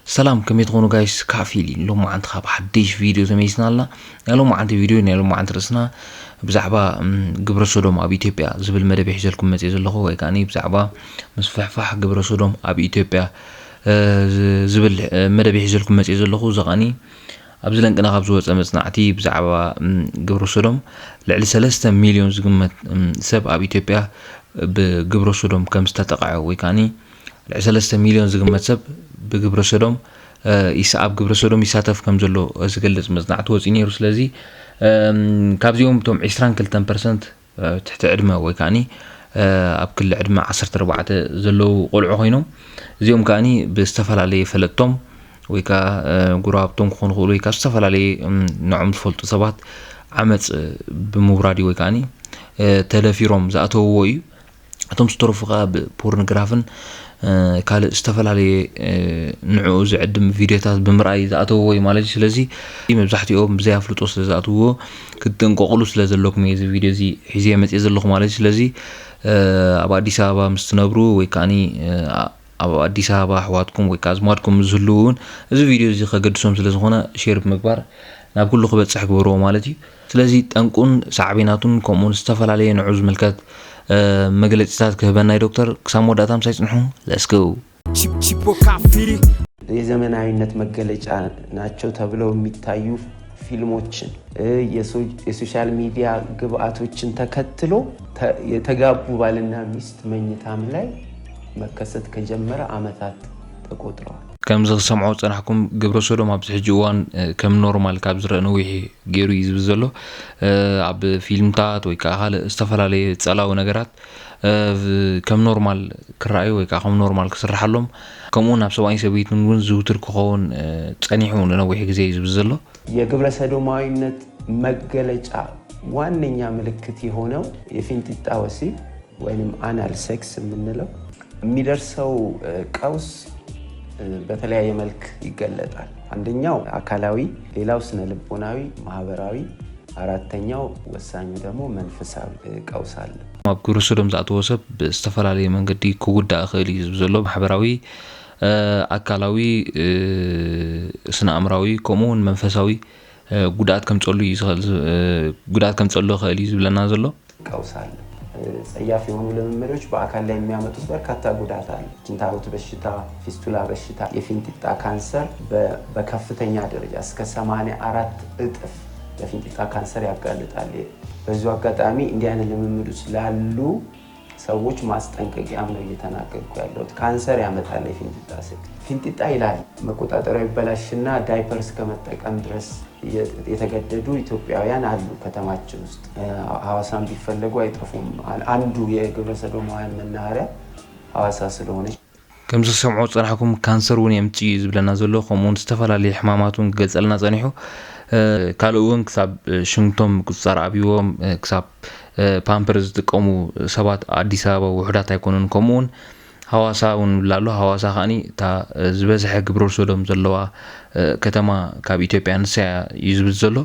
ሰላም፣ ከመይ ትኾኑ ጋይስ? ካፊል እዩ። ሎማዓንቲ ካብ ሓድሽ ቪድዮ ተመይስና ኣልና። ናይ ሎማዓንቲ ቪድዮ፣ ናይ ሎማዓንቲ ርእስና ብዛዕባ፣ እም፣ ግብረ ሶዶም ኣብ ኢትዮጵያ ዝብል መደብ ሒዘልኩም መጽየ ዘለኹ፣ ወይ ከዓኒ ብዛዕባ ምስፍሕፋሕ ግብረ ሶዶም ኣብ ኢትዮጵያ፣ እ፣ ዝ-፣ ዝብል፣ እ፣ መደብ ሒዘልኩም መጽየ ዘለኹ። እዚ ከዓኒ ኣብዚ ለንቅና ካብ ዝወጸ መጽናዕቲ ብዛዕባ፣ እም፣ ግብረ ሶዶም ልዕሊ ሰለስተ ሚልዮን ዝግመት፣ እም፣ ሰብ ኣብ ኢትዮጵያ ብግብረ ሶዶም ከም ዝተጠቕዐ፣ ወይ ከዓኒ ልዕሊ ሰለስተ ሚልዮን ዝግመት ሰብ ብግብረ ሶዶም፣ እ፣ ይሳ-፣ ኣብ ግብረ ሶዶም ይሳተፍ ከም ዘሎ ዝገልጽ መጽናዕቲ ወጺኡ ነይሩ። ስለዚ፣ እም፣ ካብዚኦም እቶም ዕስራን ክልተን ፐርሰንት፣ እ፣ ትሕቲ ዕድመ ወይ ከዓኒ፣ እ፣ ኣብ ክሊ ዕድመ ዓሰርተ ኣርባዕተ ዘለዉ ቆልዑ ኮይኖም፣ እዚኦም ከዓኒ ብዝተፈላለየ ፈለጥቶም ወይ ከኣ፣ እ፣ ጉራብቶም ክኾኑ ይኽእሉ ወይ ከኣ ዝተፈላለየ፣ እም፣ ንዖም ዝፈልጡ ሰባት ዓመጽ፣ እ፣ ብምውራድ ወይ ከዓኒ፣ እ፣ ተደፊሮም ዝኣተውዎ እዩ። እቶም ዝተረፉ ከኣ ብፖርኖግራፍን፣ እ፣ ካልእ ዝተፈላለየ፣ እ፣ ንዕኡ ዝዕድም ቪድዮታት ብምርኣይ ዝኣተውዎ እዩ ማለት እዩ። ስለዚ መብዛሕትኦም ብዘይ ኣፍልጦ ስለ ዝኣትውዎ ክትጥንቀቑሉ ስለ ዘለኩም እየ እዚ ቪድዮ እዚ ሒዘ መጽየ ዘለኹ ማለት እዩ። ስለዚ፣ እ፣ ኣብ ኣዲስ ኣበባ ምስ ትነብሩ ወይ ከዓኒ፣ እ፣ ኣ-፣ ኣብ ኣዲስ ኣበባ ኣሕዋትኩም ወይ ከኣ ኣዝማድኩም ምስ ዝህልዉ እውን እዚ ቪድዮ እዚ ከገድሶም ስለ ዝኾነ ሼር ብምግባር ናብ ኩሉ ክበጽሕ ግበርዎ ማለት እዩ። ስለዚ ጠንቁን ሳዕቤናቱን ከምኡውን ዝተፈላለየ ንዑ ዝምልከት፣ እ፣ መግለጺታት ክህበና እዩ ዶክተር። ክሳብ መወዳእታ ምሳይ ጽንሑ። Let's go። Chip- Chipo Kafiri. የዘመናዊነት መገለጫ ናቸው ተብለው የሚታዩ ፊልሞችን፣ እ፣ የሶ-፣ የሶሻል ሚዲያ ግብአቶችን ተከትሎ ተ-፣ የተጋቡ ባልና ሚስት መኝታም ላይ መከሰት ከጀመረ ዓመታት ተቆጥረዋል። ከምዚ ክሰምዖ ዝጸናሕኩም ግብረ ሶዶም ኣብዚ ሕጂ እዋን፣ እ፣ ከም ኖርማል ካብ ዝረአ ነዊሕ ገይሩ እዩ ዝብል ዘሎ። እ፣ ኣብ ፊልምታት ወይ ከኣ ካልእ ዝተፈላለየ ጸላዊ ነገራት፣ እ፣ ብ-፣ ከም ኖርማል ክረኣዩ ወይ ከኣ ከም ኖርማል ክስርሓሎም፣ ከምኡ እውን ኣብ ሰብኣይን ሰበይትን እውን ዝውቱር ክኸውን፣ እ፣ ጸኒሑ ንነዊሕ ግዜ እዩ ዝብል ዘሎ። የግብረ ሰዶማዊነት መገለጫ ዋነኛ ምልክት የሆነው የፊንጢጣ ወሲብ ወይንም አናል ሴክስ የምንለው የሚደርሰው፣ እ፣ ቀውስ፣ እ፣ በተለያየ መልክ ይገለጣል። አንደኛው አካላዊ፣ ሌላው ስነ ልቦናዊ፣ ማህበራዊ፣ አራተኛው ወሳኙ ደግሞ መንፈሳዊ፣ እ፣ ቀውስ አለ። ኣብ ግብረ ሶዶም ዝኣተወ ሰብ ብዝተፈላለየ መንገዲ ክጉዳእ ይኽእል እዩ ዝብል ዘሎ። ማሕበራዊ፣ እ፣ ኣካላዊ፣ እ፣ ስነ ኣእምራዊ፣ ከምኡ እውን መንፈሳዊ፣ እ፣ ጉድኣት ከምጸሉ እዩ ዝኽእል፣ እ፣ ጉድኣት ከምጸሉ ይኽእል እዩ ዝብለና ዘሎ። ቀውስ አለ። እ፣ ጸያፍ የሆኑ ልምምዶች በአካል ላይ የሚያመጡት በርካታ ጉዳት አለ። ኪንታሮት በሽታ፣ ፊስቱላ በሽታ፣ የፊንጢጣ ካንሰር በ-፣ በከፍተኛ ደረጃ እስከ ሰማንያ አራት እጥፍ ለፊንጢጣ ካንሰር ያጋልጣል። በዚሁ አጋጣሚ እንዲህ አይነት ልምምዶች ላሉ ሰዎች ማስጠንቀቂያም ነው እየተናገርኩ ያለሁት። ካንሰር ያመጣል የፊንጢጣ ሴክስ። ፊንጢጣ ይላል መቆጣጠሪያው ይበላሽና ዳይፐር እስከ መጠቀም ድረስ የ-፣ የተገደዱ ኢትዮጵያውያን አሉ ከተማችን ውስጥ። እ፣ ሐዋሳም ቢፈለጉ አይጠፉም። አን-፣ አንዱ የግብረ ሰዶማውያን መናኸሪያ ሐዋሳ ስለሆነች። ከምዚ ክሰምዖ ዝጸናሕኩም ካንሰር እውን የምጽእ እዩ ዝብለና ዘሎ፣ ከምኡ እውን ዝተፈላለየ ሕማማት እውን ክገልጸልና ጸኒሑ። እ፣ ካልእ እውን ክሳብ፣ እ፣ ሽንቶም ምቁጽጻር ኣብይዎም፣ እ፣ ክሳብ፣ እ፣ ፓምፐር ዝጥቀሙ ሰባት ኣዲስ ኣበባ ውሑዳት ኣይኮኑን። ከምኡ እውን ሃዋሳ እውን ይብል ኣሎ። ሃዋሳ ከዓኒ እታ፣ እ፣ ዝበዝሐ ግብረ ሶዶም ዘለዋ፣ እ፣ ከተማ ካብ ኢትዮጵያ ንሳ እያ እዩ ዝብል ዘሎ።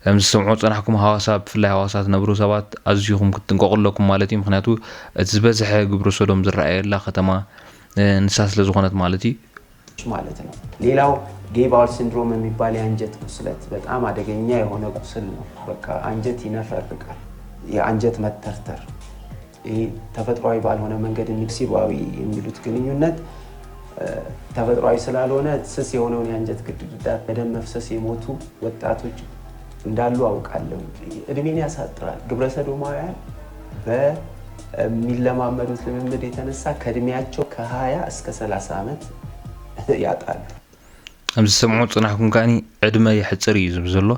ከምዚ ዝሰምዖ ዝጸናሕኩም ሃዋሳ፣ ብፍላይ ሃዋሳ ትነብሩ ሰባት ኣዚኹም ክትጥንቀቑ ኣለኩም ማለት እዩ። ምኽንያቱ እቲ ዝበዝሐ ግብረ ሶዶም ዝረኣየላ ከተማ፣ እ፣ ንሳ ስለ ዝኾነት ማለት እዩ። ማለት ነው። ሌላው ጌይ ባውል ሲንድሮም የሚባል የአንጀት ቁስለት በጣም አደገኛ የሆነ ቁስል ነው። በቃ አንጀት ይነፈርቃል። የአንጀት መተርተር፣ ይሄ ተፈጥሯዊ ባልሆነ መንገድ የሚ-፣ ወሲባዊ የሚሉት ግንኙነት፣ እ፣ ተፈጥሯዊ ስላልሆነ ስስ የሆነውን የአንጀት ግድግዳ በደም መፍሰስ የሞቱ ወጣቶች እንዳሉ አውቃለሁ። እድሜን ያሳጥራል። ግብረ ሰዶማውያን በሚለማመዱት ልምምድ የተነሳ ከእድሜያቸው ከሃያ እስከ ሠላሳ ዓመት ያጣሉ። ከምዚ ዝሰምዖ ዝጸናሕኩም ከኣኒ ዕድመ የሕጽር እዩ ዝብል ዘሎ።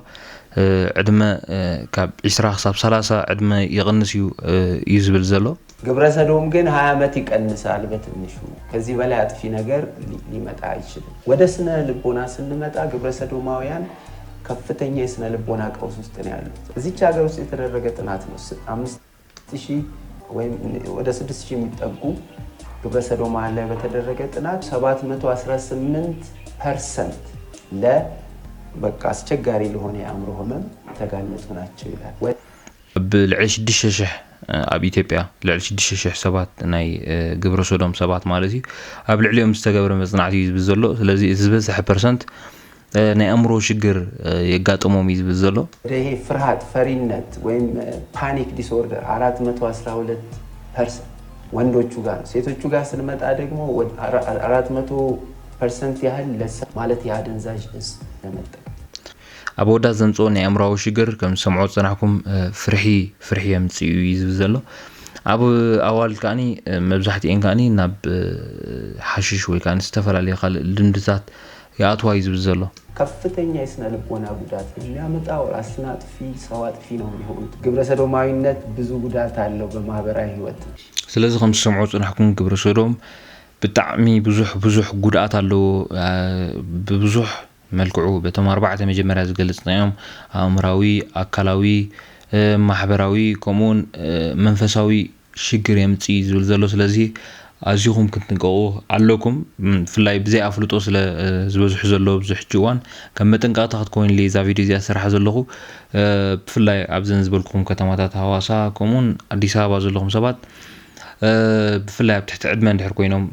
እ፣ ዕድመ፣ እ፣ ካብ ዒስራ ክሳብ ሰላሳ ዕድመ ይቕንስ እዩ፣ እ፣ እዩ ዝብል ዘሎ። ግብረ ሰዶም ግን ሃያ ዓመት ይቀንሳል በትንሹ። ከዚህ በላይ አጥፊ ነገር ሊ-፣ ሊመጣ አይችልም። ወደ ስነ ልቦና ስንመጣ ግብረ ሰዶማውያን ከፍተኛ የስነ ልቦና ቀውስ ውስጥ ነው ያሉት። እዚች ሀገር ውስጥ የተደረገ ጥናት ነው። ስ-፣ አምስት ሺህ ወይም ወደ ስድስት ሺህ የሚጠጉ ግብረ ሰዶማውያን ላይ በተደረገ ጥናት ሰባት መቶ አስራ ስምንት ፐርሰንት ለ-፣ በቃ አስቸጋሪ ለሆነ የአእምሮ ህመም የተጋለጡ ናቸው ይላል። ወ- ብልዕሊ ሽዱሽተ ሽሕ ኣብ ኢትዮጵያ ልዕሊ ሽዱሽተ ሽሕ ሰባት ናይ ግብረ ሰዶም ሰባት ማለት እዩ ኣብ ልዕሊኦም ዝተገብረ መፅናዕቲ እዩ ዝብል ዘሎ። ስለዚ እቲ ዝበዝሐ ፐርሰንት ናይ ኣእምሮ ሽግር የጋጥሞም እዩ ዝብል ዘሎ። ይሄ ፍርሃት፣ ፈሪነት ወይም ፓኒክ ዲስኦርደር አራት መቶ አስራ ሁለት ፐርሰንት ወንዶቹ ጋር ነው። ሴቶቹ ጋር ስንመጣ ደግሞ አራት መቶ ፐርሰንት ያህል ለሰ ማለት የአደንዛዥ እጽ ለመጠቀም ኣብ ወዳት ዘምፅኦ ናይ ኣእምራዊ ሽግር ከም ዝሰምዖ ዝፀናሕኩም ፍርሒ ፍርሒ የምፅእ እዩ ዝብል ዘሎ። ኣብ ኣዋልድ ከዓኒ መብዛሕትኤን ከዓኒ ናብ ሓሽሽ ወይ ከዓ ዝተፈላለዩ ካልእ ልምድታት ይኣትዋ እዩ ዝብል ዘሎ። ከፍተኛ የስነ ልቦና ጉዳት ነው የሚያመጣው። ራስን አጥፊ ሰው አጥፊ ነው የሚሆኑት። ግብረ ሰዶማዊነት ብዙ ጉዳት አለው በማህበራዊ ህይወት። ስለዚ ከም ዝሰምዖ ዝፀናሕኩም ግብረ ሰዶም ብጣዕሚ ብዙሕ ብዙሕ ጉድኣት ኣለዎ። ብብዙሕ መልክዑ በቶም ኣርባዕተ መጀመርያ ዝገልፅናዮም ኣእምራዊ፣ ኣካላዊ፣ ማሕበራዊ ከምኡውን መንፈሳዊ ሽግር የምፅእ እዩ ዝብል ዘሎ። ስለዚ ኣዚኹም ክትንቀቑ ኣለኩም። ብፍላይ ብዘይ ኣፍልጦ ስለ ዝበዝሑ ዘሎ ኣብዚ ሕጂ እዋን ከም መጠንቀቕታ ክትከውን ኢለ እዛ ቪድዮ እዚኣ ዝሰርሓ ዘለኹ። ብፍላይ ኣብዘን ዝበልኩኹም ከተማታት ሃዋሳ ከምኡውን ኣዲስ ኣበባ ዘለኹም ሰባት ብፍላይ ኣብ ትሕቲ ዕድመ እንድሕር ኮይኖም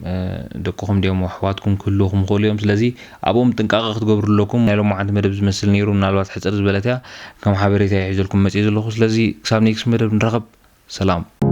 ደቅኹም ድዮም ኣሕዋትኩም ክህልውኹም ይኽእሉ እዮም። ስለዚ ኣብኦም ጥንቃቐ ክትገብሩ ኣለኩም። ናይ ሎማዓንቲ መደብ ዝመስል ነይሩ። ምናልባት ሕፅር ዝበለት እያ። ከም ሓበሬታ እየ ሒዘልኩም መፅየ ዘለኹ። ስለዚ ክሳብ ኔክስት መደብ ንራኸብ። ሰላም።